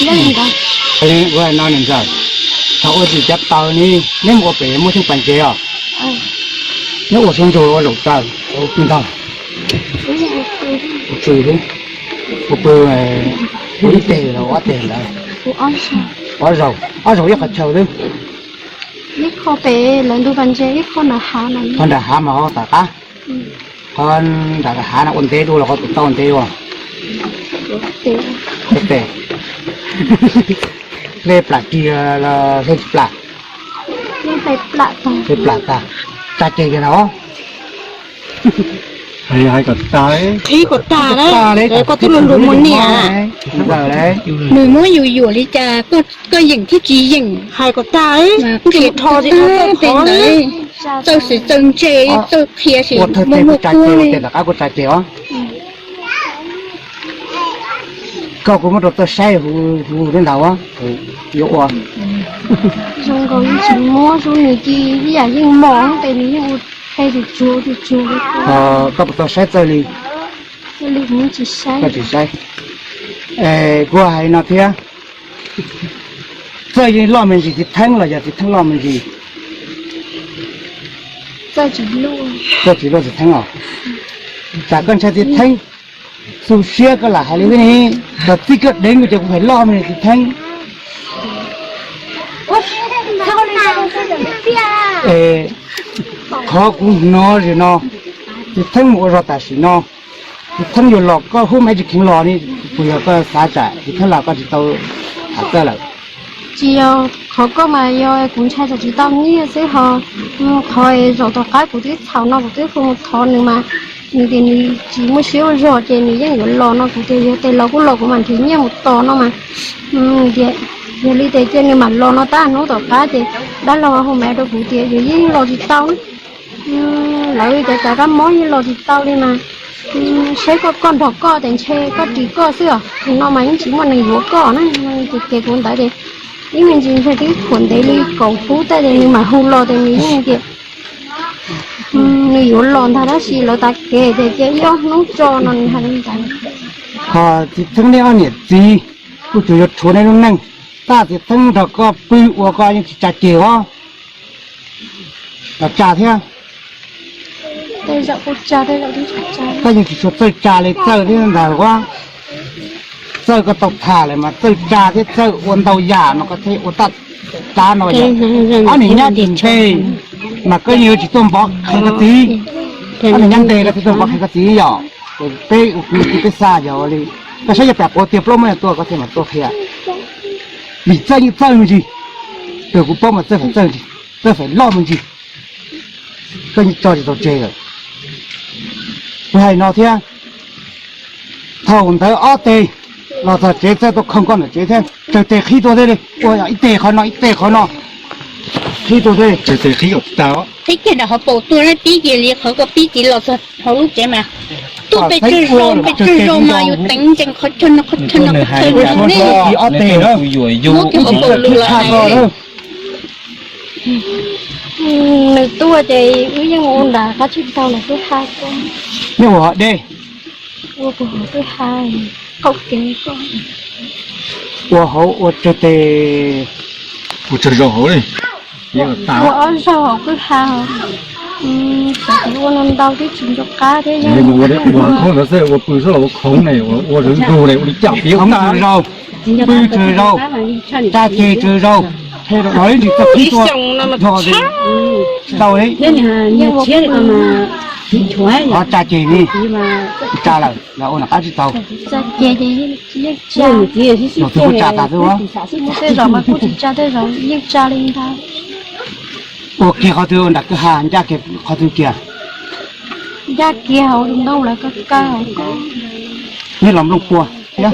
Ua no niam ntxawm, thaum ua tsis cov taws ne, neb mus ua pem muaj xyoob pas ntses os. Neb ua suav ntsug ua zaum taws, ntag. Ua pw, ua pw, ua ib teg los ob teg ntawd. Ob zaug, ob zaug ib qhov chaw xwb. Qhov nram hav mas ho tom qab, qhov nram hav no ua ntev dua los qhov tus tau ntev dua. Tes, hle plam ris los hle tsis plam. Hle plam tag, tsa ceg kiag na. Hais kom tag, koj twb luag luag mus niam, nws muab yus yuam li cas koj yeem thiab tsis yeem. Hais kom tag, qhia rho tej ntawd, txawj xwm txawj ntse, txawj qhia sim muaj muaj kuab li. Koj kuv muab rau txawj saib hu li ntawd yuav ua. Zoo nkaus yeej tsis muab zoo nws ci ib yam yeej mos tes nws yeej ua qe tsuag tsuag tsuag. Koj puas tau saib txawj li? Koj tsis saib. Kuv hais no thiab, txawj yeej loj me ntsis txiv theeb los yog txiv theeb loj me ntsis? Txawj tsis luaj txiv theeb os. Tsam koj ntshai txiv theeb xu siab koj lam hais li xwb ne. Thaum txij koj deev kuv ces kuv hais loj me ntsis txiv theeb. Qhov kuv hnov zim no, txiv theeb mus ua zog tam sim no, txiv theeb yuav los koj hub me tsis kheev los ne, puas yog koj xav tsam txiv theeb los koj tsis tau tham txawj lawm? Tsis yog, qhov koj mas yog kuv ntshai tsam tsis tau nyiaj xwb ho. Qhov zaum tom qab kuv twb txhaum no kuv twb hu mus thov nws mas nws tias nws tsis muaj siab ua zog ces nws yeej yuav los no kuv tias yog tes los kuj los kuv mam nrhiav nyiaj mus tos no mas. Tias yog li tes cia nws mam los no tab hnub tom qab ces dab laug hu mas rau kuv tias yus yeej los tsis tau na. Lawv cov cov kab mob yeej los tsis tau li mas. Saib koj koj nrog koj tes ntshe koj ris koj xwb os, no mas yeej tsis muaj neeg yuav koj na. Ces kuv ntawd ces ib me ntsis ntshe twb khuam ntev li kaum pub tej ces nws mam hu los ces nws yeej tias nws yuav los ntag tab sis lawv tav kev ces cia ib ob hnub tso no nws hais li ntawd. Ho txiv theeb nej ob niam txiv kuj tsuas yuav rhuav nej lub neej, tab txiv theeb nrog koj pw ua koj yeej tsis tsa ceg os. Los tsa thiab. Koj yeej tsis tshua txawj tsa li txawj thiab ntag ua. Txawj koj tau tham lawm mas txawj tsa thiab txawj ua ntau yam no koj thiaj ua taj tsa no yom. Ob niag nyab ris npe mas koj yeej yuav tsis tuaj npov qhia koj txiv. Ob niag nyab npe koj thiaj tuaj npov qhia koj txiv yom. Peb ua kwv tij peb xa yog ua li, koj saib yog pam quav tiag plaub muab yog tuaj koj thiaj mam tuaj qhia. Vim txawj yeej txawj me ntsis, tus kuv paub mas txawj faim txawj ntsis, txawj faim loj me ntsis. Koj yeej tso tsis tau tseg lawm. Kuv hais no thiab, thaum ntawd ob teg los txog tsev txawj tuaj khooj koj ntawm tsev thiab, tsawg teg qhib tuaj thiab li, ua ib teg qhov no ib teg qhov no, qhib tuaj thiab. Qhib kiag nram hauv paus tuaj ne, pib kiag li qhov koj pib kiag los txog hauv lub tsev mas tuaj pes tsawg zaus pes tsawg zaus mas yus teev ntsees qhov chaw no qhov chaw no qhov chaw no ne. Ob teg muab kiag hauv paus lwm los hais. Nws tuaj ces wb yeej ua nram qab tsib taug los twb ha koj. Nej ua hov dej, ua puag hauv twb ha, qaum kev koj. Ua hauv ua tsawg tes, ua tsawg zaus hauv li, ua ob zaug hauv kwj ha. Xav tias ua no ntau twb tsis nco qab thiab yeej ua khoob ntawd xwb, ua pw xwb los ua khoov ne, ua ntug ne, ua li cas tias khoov tsawg zaus, pw tsawg zaus, tsa ceg tsawg zaus, los ib ntsis txog qhib tuaj, tsis tau li. Ho tsa ceg ni, tsa lawm los ua nram qab tsib taug. Los twb kuj tsa tas xwb ua. Tej zaum mas kuj tsis tsa, tej zaum yeej tsa li ntag. Ua kiag qhov twg nram kwj ha, ncaj kiag qhov twg kiag? Ncaj kiag hauv ntoo lawv kaw kaw hauv ko. Nej los nplooj puag thiab?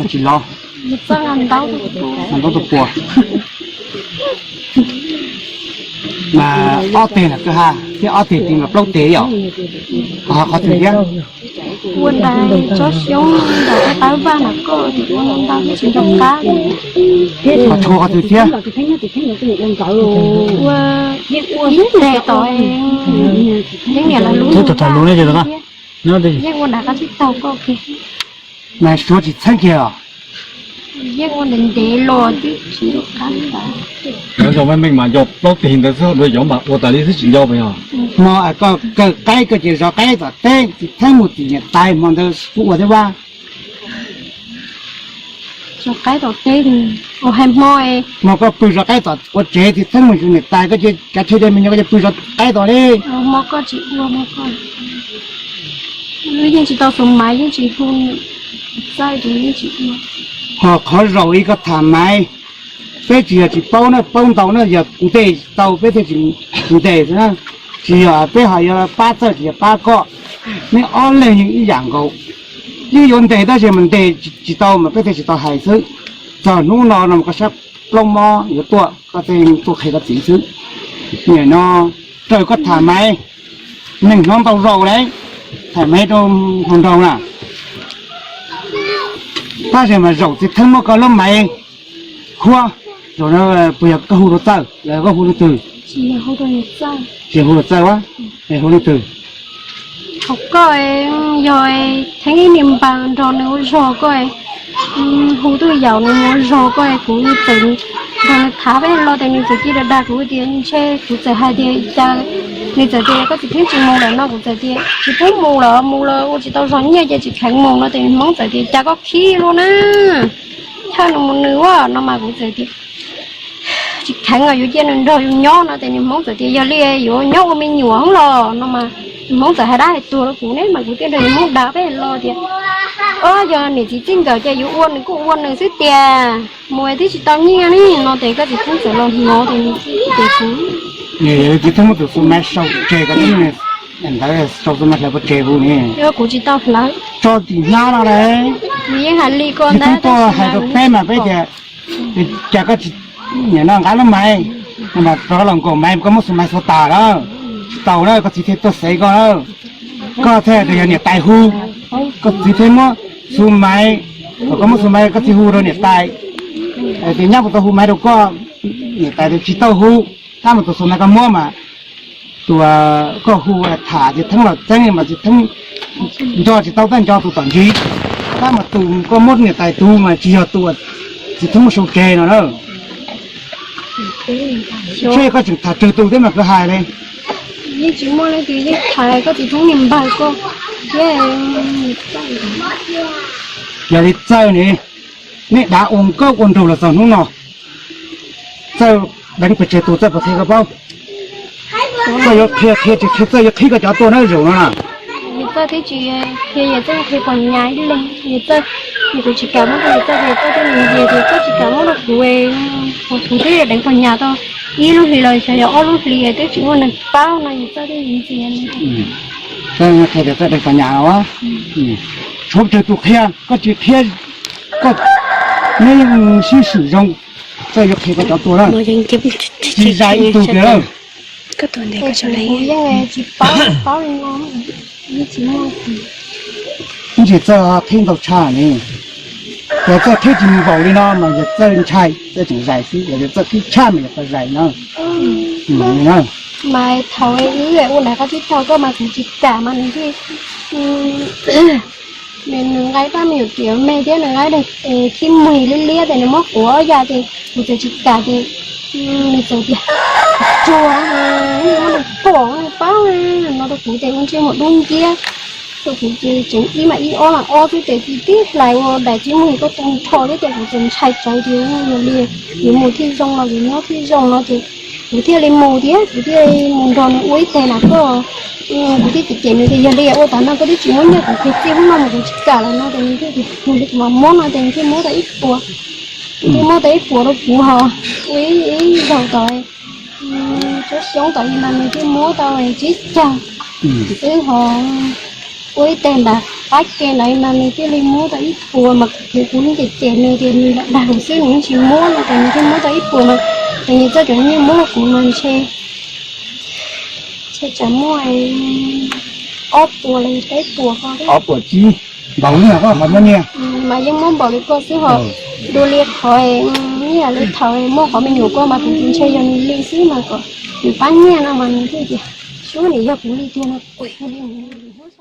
Tsis los. Nplooj tuaj puag. Mas ob teg nram kwj ha thiab ob teg tid mas plaub teg yom. Ho qhov twg thiab? Ua nram tsob xyoob nram qab vaj nram ko, ua ntau thiab tsis nco qab. Ho tshuav qhov twg thiab? Ua ib teg tom yeeb niam lawv lub, yeej ua nram qab tsib taug ko kiag. Mas suav tsis txheeb kiag os? Yeej ua ntev ntev los twb tsis nco qab tas. Cov zos meej meej mas nco plaub teg ntawd xwb, cov mas ua tas li twb tsis nco mas yog. No koj kawg qaib koj ces zov qaib tom teb, tsis theeb mus tim niam tais hmo ntawd kuj ua thiab vaj. Zov qaib tom teb, ua hais hmo. Hmo koj pw zov qaib tom ua tsev, tsis theeb mus tim niam tais, koj ces kav tsij cia me nyuam koj ces pw zov qaib tom li. Hmo koj tsis ua, hmo koj yeej tsis tau xuas maiv, yeej tsis hu, txawj ces yeej tsis ua. Ho qhov zaum ib koj tham maiv, peb tsis yog tsis paub na, paub ntau na, yog ntes tau peb thiaj tsis ntes xwb na. Tsis yog peb ho yuav pab txawj tsis yog pab koj, neb ob leeg yeej ib yam nkaus. Yeej yuav ntes tab sis mas ntes tsis tau mas peb thiaj tsis tau hais xwb. Txog hnub no no mas koj sab plaub mob yuav tuaj, koj thiaj tuaj qhia koj txiv xwb. Nim no raws koj tham maiv, neeg hnov ntau zaus lawm, tham maiv rau hluas nraug na. Tab sis mas zaum txiv theeb muab koj lub maiv huab, zaum no puas yog koj hu rau txawj los koj hu leej twg? Tsis yog hu rau txawj, hu leej twg? Thaum koj yog theeb ib niag npawg nrog nws ua zog, koj hu twj yaum nws ua zog, koj kuv txawm nrog nws tham peb lo tes nws txawm cia li dag kuv tias ntshe kuv txawm hais tias cas, nws txawm tias koj txiv theeb tsis mus lawm no, kuv txawm tias tsis pub mus lawm, mus los ua tsis tau zog nyiaj ces tsis kheev mus no, ces nws hmoob txawm tias cas koj khib luaj na, thawj nws mus nws ua no mas kuv txawm tias tsis kheev os, yuav cia nws nrog yus nyob no, ces nws hmoob txawm tias yog li yuav nyob ua me nyuam hoob los no mas, nws hmoob txawm hais dab hais tuag rau kuv ne mas kuv thiaj nrog nws hmoob dag peb lo tias, o, yog niam txiv txij nkawm ces yuav ua nws kuj ua nws xwb tiag, mus twb tsis tau nyiaj ne no, ces koj txiv hmoob txawm los hnov ces nws txawm tias kuv, txiv hmoob tus xu maiv sau tseg ko ntawd, sau xu maiv hlawv pov tseg hu ne, kuv tsis tau hlawv, tso tim hnab no lawm, nws yeej hais li ko ntag, tuaj hais rau peb mas peb tias, cas koj tsis, nim no nqa lub maiv, rov los nkaum maiv koj muab xu maiv xuas tas lawm, tsis tau lawm, koj txiv thiaj tuaj xev koj lawm. Koj thiaj tias yog niam tais hu, koj txiv thiaj muab xu maiv, koj muab xu maiv koj txiv hu rau niam tais, tias nyab puas tau hu maiv rau koj, niam tais tias tsis tau hu, tab mas tus xu maiv koj muab mas tus koj hu tham txiv theeb los txeeb mas txiv theeb nco tsis tau, tab nco tus tom ntsis, tab mas tus koj muab niam tais tus mas tsis yog tus txiv theeb muab sau tseg no na. Seb koj tseem tham tsawg tus thiab mas koj hais li. Yeej tsis muaj leej twg, yeej tham koj txiv theeb niag npawg koj thiab. Yog li txawj ne, nej dav ua nkauj ua nraug los txog hnub no, txawj deev pes tsawg tus, txawj puas qhia koj paub? Koj yuav qhia qhia tsis qhia txawj yuav qhib koj cov tuaj na zaum no na. Yawm txawj twb tsis qhia, yawm txawj qhia pom nyas ib leeg, yawm txawj, kuv tsis kam muab rau yawm txawj, yawm txawj thiaj ntxias tias koj tsis kam muab rau kuv, kuv twb deev pom nyas tau ib lub hlis los xyov yog ob lub hlis twb tsis muaj neeg paub no yawm txawj thiaj ntxias. Qhia tias txawj deev pom nyas los, tshuav tsawg tus qhia, koj tsis qhia, koj, neb yeej sib swm zoo, txawj yuav qhia koj cov tuaj na. Tsis zais ib tug kiag lawm. Ib ntsis txawj qhib ntau tshaj ne, yog txawj qhib tsis npaum li no mas yog txawj ntshai, txawj tseem zais xwb, yog txawj qhib tshaj mas yog txawj zais no. Mas thaum wb ua nram qab teb chaws koj mas kuv tsis kam mas nws thiaj, nws nqa ib pab me nyuam kiav me thiab nws nqa daim khib muag liab liab ces nws muab quav ob yav ces kuv txawm tsis kam ces nws txawm tias tsuag, muab nws pom paub no rau kuv ces ua ntsej muag dub nciab rau kuv ces tseem ib mas ib ob mas ob xwb ces tib tib hlais ua daim khib muag koj tu nrho thiab ces kuv txawm ntshai tsawv tias yog li yuav mus thiaj zoo los yuav nyob thiaj zoo no ces kuv thiaj li mus thiab kuv thiaj mus nrog nws ua ib teg nram koj. Kuv thiaj cem cem nws tias yog li ua tas no koj twb tsis muab nyiaj kuv kiag txij hnub no mus kuv tsis kam lawm no ces nws thiaj tias yog li kuv mam muab no ces nws thiaj muab tau ib puas. Nws thiaj muab tau ib puas rau kuv ho ua ib zaug tod tsob xyoob tod mas nws thiaj muab tau tsib caug xwb ho ua ib teg nram qab ke ntawd mas nws thiaj li muab tau ib puas mas kuv cem cem nws tias nws lam dag kuv xwb nws yeej tsis muab no ces nws thiaj muab tau ib puas mas ces nws txoj cov nyiaj muab rau kuv mas ntshe ntshe tsam muaj ob puas los yog peb puas ko. Ob puas tsib, npaum li koj qhov muab nyiaj mas yeej muab npaum li koj xwb ho. Dua li qhov nyiaj li thaum muaj qhov me nyuam koj mas kuv ntshe yog nws li xwb mas kom nws pab nyiaj no mas nws thiaj tias sub nim yog kuv li tiag no kuv li mus